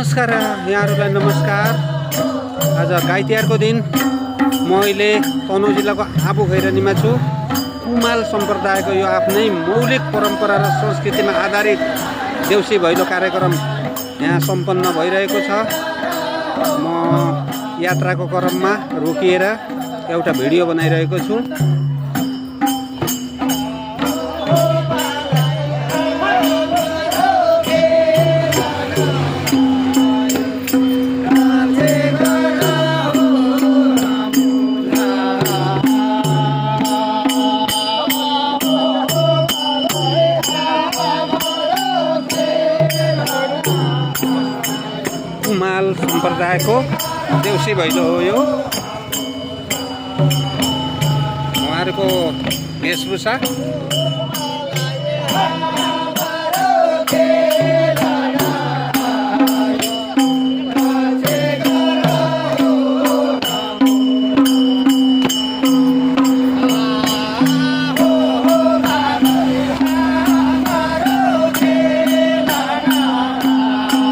नमस्कार यहाँहरूलाई नमस्कार। आज गाई तिहारको दिन म अहिले तनहुँ जिल्लाको आबु खैरानीमा छु। कुमाल सम्प्रदायको यो आफ्नै मौलिक परम्परा र संस्कृतिमा आधारित देउसी भैलो कार्यक्रम यहाँ सम्पन्न भइरहेको छ। म यात्राको क्रममा रोकिएर एउटा भिडियो बनाइरहेको छु। कुमाल सम्प्रदायको देउसी भैलो हो यो। उहाँहरूको वेशभूषा